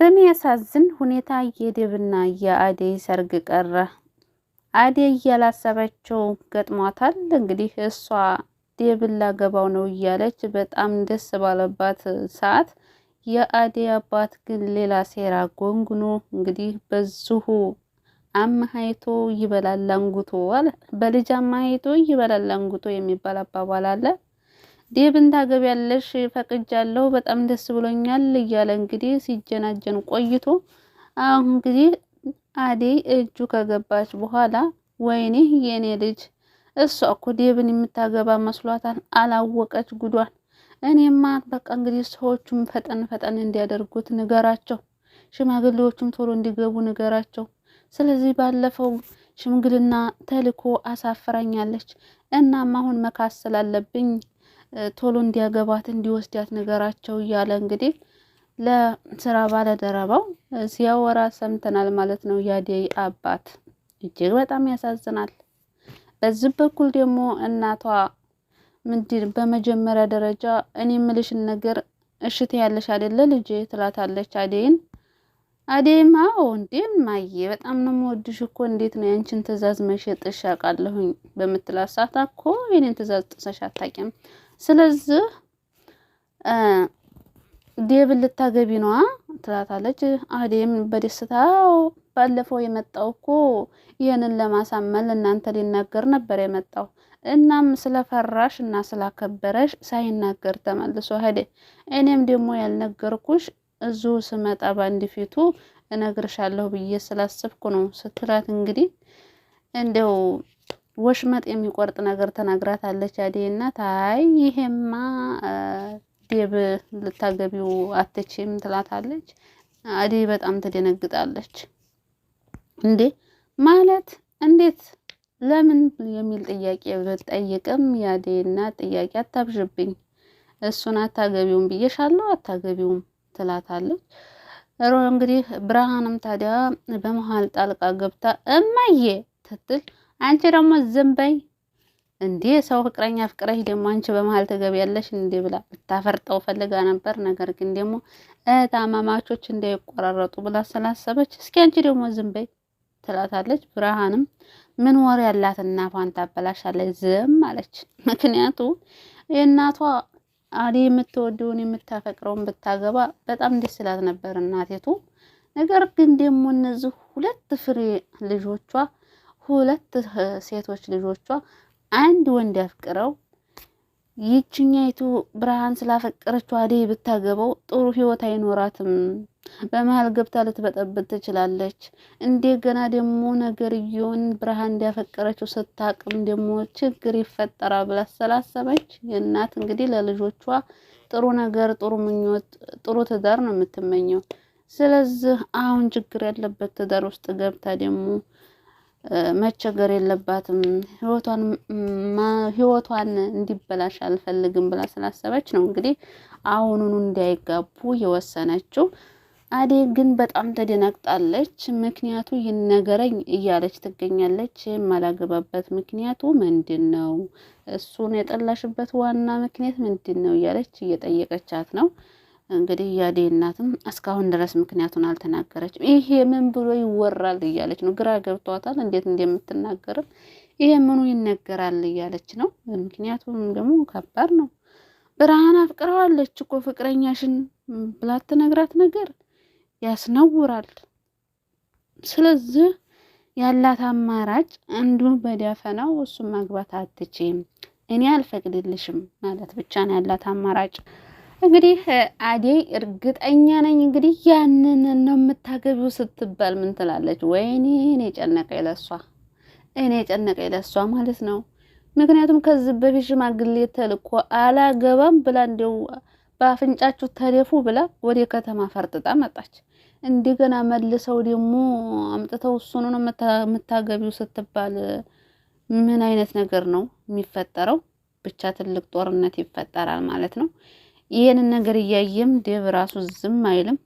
በሚያሳዝን ሁኔታ የዴብና የአደይ ሰርግ ቀረ። አደይ ያላሰበችው ገጥሟታል። እንግዲህ እሷ ዴብን ላገባው ነው እያለች በጣም ደስ ባለባት ሰዓት የአደይ አባት ግን ሌላ ሴራ ጎንጉኖ እንግዲህ በዚሁ አመሀይቶ ይበላል አንጉቶ አለ። በልጅ አመሀይቶ ይበላል አንጉቶ የሚባል አባባል አለ። ዴብን ታገቢያለሽ ፈቅጃለሁ፣ በጣም ደስ ብሎኛል እያለ እንግዲህ ሲጀናጀን ቆይቶ አሁን እንግዲህ አደይ እጁ ከገባች በኋላ ወይኔ የኔ ልጅ እሷ እኮ ዴብን የምታገባ መስሏታል፣ አላወቀች ጉዷን። እኔማ በቃ እንግዲህ ሰዎቹም ፈጠን ፈጠን እንዲያደርጉት ንገራቸው፣ ሽማግሌዎቹም ቶሎ እንዲገቡ ንገራቸው። ስለዚህ ባለፈው ሽምግልና ተልኮ አሳፍራኛለች። እናም አሁን መካስ ስላለብኝ ቶሎ እንዲያገባት እንዲወስዳት ንገራቸው እያለ እንግዲህ ለስራ ባለደረባው ሲያወራ ሰምተናል ማለት ነው። የአደይ አባት እጅግ በጣም ያሳዝናል። በዚህ በኩል ደግሞ እናቷ ምንድን በመጀመሪያ ደረጃ እኔ የምልሽን ነገር እሽት ያለሽ አይደለ ልጄ ትላታለች አደይን። አደይም አዎ እንዴ እማዬ በጣም ነው የምወድሽ እኮ እንዴት ነው ያንቺን ትዕዛዝ መሸጥሽ አውቃለሁኝ በምትላት ሰዓት እኮ የኔን ትዕዛዝ ጥሰሽ አታውቂም። ስለዚህ ዴብን ልታገቢ ነዋ ትላታለች። አደይም በደስታ ባለፈው የመጣው እኮ ይህንን ለማሳመን ለእናንተ ሊናገር ነበር የመጣው። እናም ስለፈራሽ እና ስላከበረሽ ሳይናገር ተመልሶ ሄደ። እኔም ደግሞ ያልነገርኩሽ እዚሁ ስመጣ በአንድ ፊቱ እነግርሻለሁ ብዬ ስላሰብኩ ነው ስትላት እንግዲህ እንደው ወሽመጥ የሚቆርጥ ነገር ተናግራታለች። አደይ እናት አይ ይሄማ ዴብ ልታገቢው አትችም ትላታለች። አደይ በጣም ትደነግጣለች። እንዴ ማለት እንዴት ለምን የሚል ጥያቄ ብትጠይቅም የአደይ እናት ጥያቄ አታብዥብኝ፣ እሱን አታገቢውም ብዬሻለሁ፣ አታገቢውም ትላታለች። ሮ እንግዲህ ብርሃንም ታዲያ በመሀል ጣልቃ ገብታ እማዬ ትትል አንቺ ደግሞ ዝም በይ እንዴ ሰው ፍቅረኛ ፍቅረሽ ደግሞ አንቺ በመሀል ትገቢያለሽ እንዴ ብላ ልታፈርጠው ፈልጋ ነበር። ነገር ግን ደግሞ እህትማማቾች እንዳይቆራረጡ ብላ ስላሰበች እስኪ አንቺ ደግሞ ዝም በይ ትላታለች። ብርሃንም ምን ወሬ ያላትና አፏን ታበላሻለች፣ ዝም አለች። ምክንያቱ የእናቷ አደይ የምትወደውን የምታፈቅረውን ብታገባ በጣም ደስ ይላት ነበር እናቴቱ። ነገር ግን ደግሞ እነዚህ ሁለት ፍሬ ልጆቿ ሁለት ሴቶች ልጆቿ አንድ ወንድ ያፍቅረው ይችኛይቱ ብርሃን ስላፈቀረችው አደይ ብታገባው ጥሩ ህይወት አይኖራትም። በመሀል ገብታ ልትበጠብጥ ትችላለች። እንደገና ደግሞ ነገርየውን ብርሃን እንዲያፈቀረችው ስታቅም ደግሞ ችግር ይፈጠራል ብላ ስላሰበች የእናት እንግዲህ ለልጆቿ ጥሩ ነገር፣ ጥሩ ምኞት፣ ጥሩ ትዳር ነው የምትመኘው። ስለዚህ አሁን ችግር ያለበት ትዳር ውስጥ ገብታ ደግሞ መቸገር የለባትም። ህይወቷን እንዲበላሽ አልፈልግም ብላ ስላሰበች ነው እንግዲህ አሁኑኑ እንዳይጋቡ የወሰነችው። አደይ ግን በጣም ተደናግጣለች። ምክንያቱ ይነገረኝ እያለች ትገኛለች። የማላገባበት ምክንያቱ ምንድን ነው? እሱን የጠላሽበት ዋና ምክንያት ምንድን ነው? እያለች እየጠየቀቻት ነው። እንግዲህ የአደይ እናትም እስካሁን ድረስ ምክንያቱን አልተናገረችም። ይሄ ምን ብሎ ይወራል እያለች ነው። ግራ ገብቷታል። እንዴት እንደምትናገርም ይሄ ምኑ ይነገራል እያለች ነው። ምክንያቱም ደግሞ ከባድ ነው። ብርሃን አፍቅረዋለች እኮ ፍቅረኛሽን ብላ ትነግራት ነገር ያስነውራል። ስለዚህ ያላት አማራጭ አንዱ በዳፈናው እሱን ማግባት አትችይም፣ እኔ አልፈቅድልሽም ማለት ብቻ ነው ያላት አማራጭ። እንግዲህ አደይ እርግጠኛ ነኝ እንግዲህ ያንን ነው የምታገቢው ስትባል ምን ትላለች? ወይኔ እኔ ጨነቀኝ ለሷ፣ እኔ ጨነቀኝ ለሷ ማለት ነው። ምክንያቱም ከዚህ በፊት ሽማግሌ ተልኮ አላገባም ብላ እንደው በአፍንጫችሁ ተደፉ ብላ ወደ ከተማ ፈርጥጣ መጣች። እንደገና መልሰው ደግሞ አምጥተው እሱን ነው የምታገቢው ስትባል ምን አይነት ነገር ነው የሚፈጠረው? ብቻ ትልቅ ጦርነት ይፈጠራል ማለት ነው። ይህንን ነገር እያየም ዴቭ ራሱ ዝም አይልም።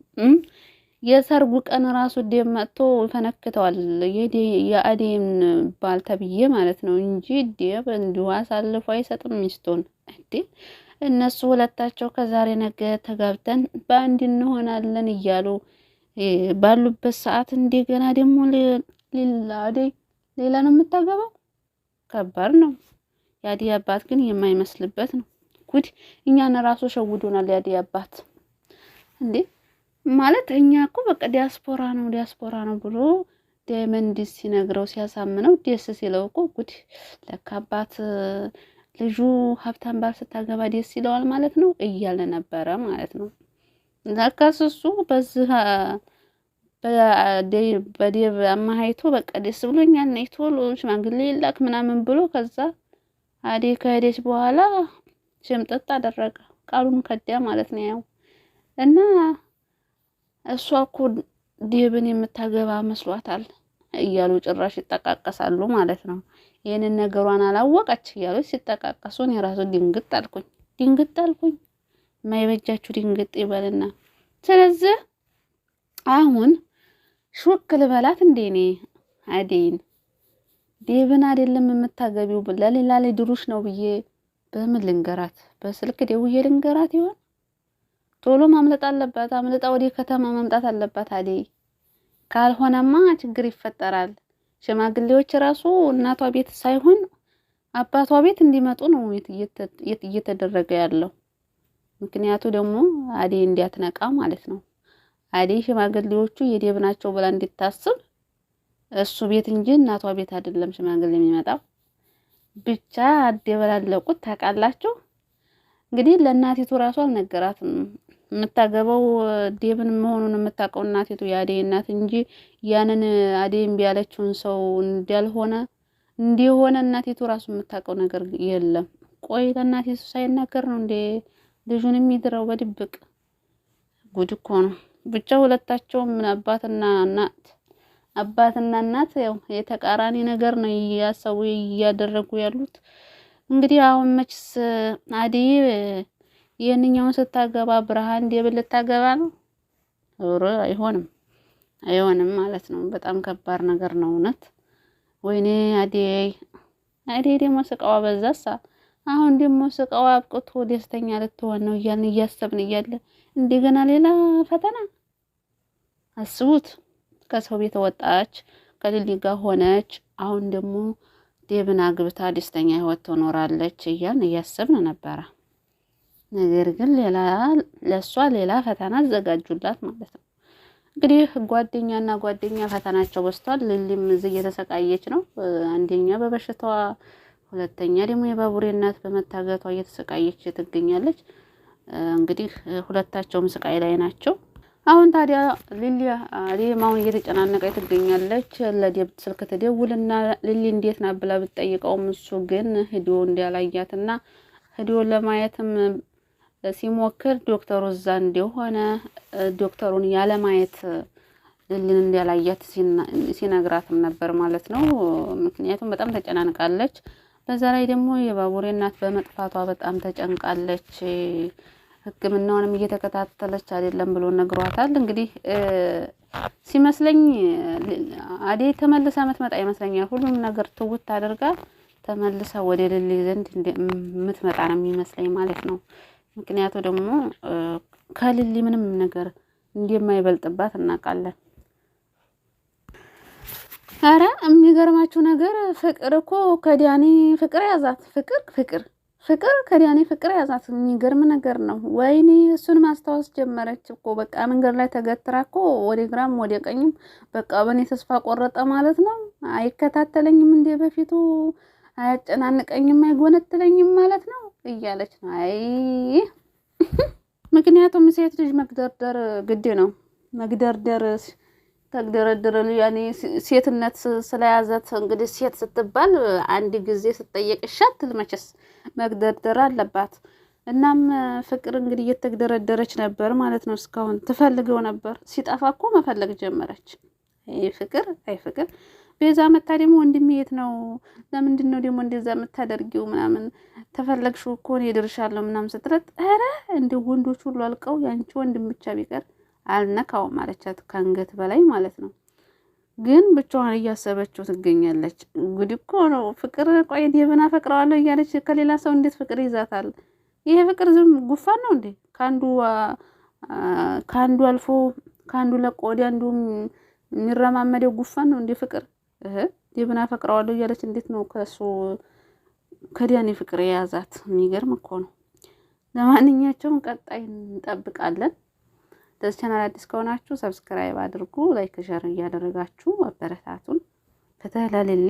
የሰርጉ ቀን ራሱ ዴቭ መጥቶ ይፈነክተዋል። የአዴን ባል ተብዬ ማለት ነው እንጂ ዴቭ እንዲሁ አሳልፎ አይሰጥም ሚስቱን። እንዴ እነሱ ሁለታቸው ከዛሬ ነገ ተጋብተን በአንድ እንሆናለን እያሉ ባሉበት ሰዓት እንደገና ደግሞ ሌላ አደይ ሌላ ነው የምታገባው። ከባድ ነው። የአደይ አባት ግን የማይመስልበት ነው። ጉድ! እኛን ራሱ ሸውዶናል የአደይ አባት እንዴ! ማለት እኛ እኮ በቃ ዲያስፖራ ነው ዲያስፖራ ነው ብሎ ዳይመንድ ሲነግረው ሲያሳምነው ደስ ሲለው እኮ ጉድ! ለካ አባት ልጁ ሀብታም ባል ስታገባ ደስ ይለዋል ማለት ነው እያለ ነበረ ማለት ነው። ለካስ እሱ በዚህ በዴቭ አማሃይቶ በቃ ደስ ብሎኛል፣ ነይ ቶሎ ሽማግሌ ይላክ ምናምን ብሎ ከዛ አዴ ከሄደች በኋላ ሽምጥጥ አደረገ። ቃሉን ከዲያ ማለት ነው። ያው እና እሷ እኮ ዴብን የምታገባ መስሏታል እያሉ ጭራሽ ይጠቃቀሳሉ ማለት ነው። ይህንን ነገሯን አላወቀች እያሉ ሲጠቃቀሱ እኔ ራሱ ድንግጥ አልኩኝ፣ ድንግጥ አልኩኝ። የማይበጃችሁ ድንግጥ ይበልና። ስለዚህ አሁን ሹክ ልበላት እንዴ እኔ አዴን ዴብን አይደለም የምታገቢው ለሌላ ላይ ድሩሽ ነው ብዬ በምን ልንገራት? በስልክ ደውዬ ልንገራት ይሆን? ቶሎ ማምለጥ አለባት። አምልጣ ወደ ከተማ መምጣት አለባት አዴ። ካልሆነማ ችግር ይፈጠራል። ሽማግሌዎች ራሱ እናቷ ቤት ሳይሆን አባቷ ቤት እንዲመጡ ነው እየተደረገ ያለው። ምክንያቱ ደግሞ አዴ እንዲያትነቃ ማለት ነው። አዴ ሽማግሌዎቹ የዴብ ናቸው ብላ እንዲታስብ እሱ ቤት እንጂ እናቷ ቤት አይደለም ሽማግሌ የሚመጣው። ብቻ አደበላለቁት ታውቃላችሁ። እንግዲህ ለእናቲቱ ራሱ አልነገራትም። የምታገባው ዴብን መሆኑን የምታውቀው እናቲቱ የአዴ እናት እንጂ ያንን አዴ እምቢ ያለችውን ሰው እንዳልሆነ እንዲሆነ እናቲቱ ራሱ የምታውቀው ነገር የለም። ቆይ ለእናቲቱ ሳይናገር ነው እንዴ ልጁን የሚድረው በድብቅ? ጉድ እኮ ነው። ብቻ ሁለታቸውም አባትና እናት አባትና እናት ያው የተቃራኒ ነገር ነው እያሰቡ እያደረጉ ያሉት። እንግዲህ አሁን መችስ አደይ ይህንኛውን ስታገባ ብርሃን ዴብን ልታገባ ነው? ኧረ አይሆንም፣ አይሆንም ማለት ነው። በጣም ከባድ ነገር ነው እውነት። ወይኔ አደይ፣ አደይ ደግሞ ስቃዋ በዛሳ። አሁን ደግሞ ስቃዋ አብቅቶ ደስተኛ ልትሆን ነው እያልን እያሰብን እያለ እንደገና ሌላ ፈተና አስቡት። ከሰው ቤት ወጣች፣ ከሊሊ ጋር ሆነች። አሁን ደግሞ ዴብን አግብታ ደስተኛ ህይወት ትኖራለች እያልን እያሰብን ነበረ። ነገር ግን ሌላ ለእሷ ሌላ ፈተና አዘጋጁላት ማለት ነው። እንግዲህ ጓደኛና ጓደኛ ፈተናቸው በዝቷል። ሊሊም እዚህ እየተሰቃየች ነው። አንደኛ በበሽታዋ፣ ሁለተኛ ደግሞ የባቡሬ እናት በመታገቷ እየተሰቃየች ትገኛለች። እንግዲህ ሁለታቸውም ስቃይ ላይ ናቸው። አሁን ታዲያ ሊሊ አዴም አሁን እየተጨናነቀች ትገኛለች። ለዴብ ስልክ ትደውልና ሊሊ እንዴት ናት ብላ ብትጠይቀውም እሱ ግን ሂዶ እንዲያላያትና ሂዶ ለማየትም ሲሞክር ዶክተሩ እዛ እንደሆነ ዶክተሩን ያለማየት ሊሊን እንዲያላያት ሲነግራትም ነበር ማለት ነው። ምክንያቱም በጣም ተጨናንቃለች። በዛ ላይ ደግሞ የባቡሬ እናት በመጥፋቷ በጣም ተጨንቃለች። ሕክምናውንም እየተከታተለች አይደለም ብሎ ነግሯታል። እንግዲህ ሲመስለኝ አዴ ተመልሳ የምትመጣ ይመስለኛል። ሁሉም ነገር ትውት አድርጋ ተመልሳ ወደ ሊሊ ዘንድ የምትመጣ ነው የሚመስለኝ ማለት ነው። ምክንያቱ ደግሞ ከሊሊ ምንም ነገር እንደማይበልጥባት እናውቃለን። አረ የሚገርማችሁ ነገር ፍቅር እኮ ከዳኒ ፍቅር ያዛት። ፍቅር ፍቅር ፍቅር ከዳኒ ፍቅር ያዛት። የሚገርም ነገር ነው። ወይኔ እሱን ማስታወስ ጀመረች እኮ በቃ መንገድ ላይ ተገትራ እኮ ወደ ግራም ወደ ቀኝም በቃ በእኔ ተስፋ ቆረጠ ማለት ነው። አይከታተለኝም እንደ በፊቱ አያጨናንቀኝም፣ አይጎነትለኝም ማለት ነው እያለች ነው። አይ ምክንያቱም ሴት ልጅ መግደርደር ግድ ነው። መግደርደር ተግደረደረ ያኔ ሴትነት ስለያዘት እንግዲህ ሴት ስትባል አንድ ጊዜ ስትጠየቅ እሺ አትል መቼስ መግደርደር አለባት። እናም ፍቅር እንግዲህ እየተግደረደረች ነበር ማለት ነው። እስካሁን ትፈልገው ነበር፣ ሲጠፋ እኮ መፈለግ ጀመረች። አይ ፍቅር፣ አይ ፍቅር። ቤዛ መታ ደግሞ ወንድሜ የት ነው? ለምንድን ነው ደግሞ እንደዛ የምታደርጊው? ምናምን ተፈለግሽው እኮ እኔ እደርሻለሁ ምናምን ስትላት፣ ኧረ እንደ ወንዶች ሁሉ አልቀው ያንቺ ወንድም ብቻ ቢቀር አልነካውም አለቻት፣ ከአንገት በላይ ማለት ነው። ግን ብቻዋን እያሰበችው ትገኛለች። ጉድ እኮ ነው ፍቅር። ቆይ ዴቭን አፈቅረዋለሁ እያለች ከሌላ ሰው እንዴት ፍቅር ይዛታል? ይሄ ፍቅር ዝም ጉፋን ነው እንዴ? ከአንዱ አልፎ ከአንዱ ለቆ ወዲያ አንዱ የሚረማመደው ጉፋን ነው እንዴ ፍቅር እህ ዴብን አፈቅረዋለሁ እያለች እንዴት ነው ከእሱ ከዲያኔ ፍቅር የያዛት? የሚገርም እኮ ነው። ለማንኛቸውም ቀጣይ እንጠብቃለን። ለዚህ ቻናል አዲስ ከሆናችሁ subscribe አድርጉ፣ like share እያደረጋችሁ አበረታቱን። ፍትህ ለሊሊ።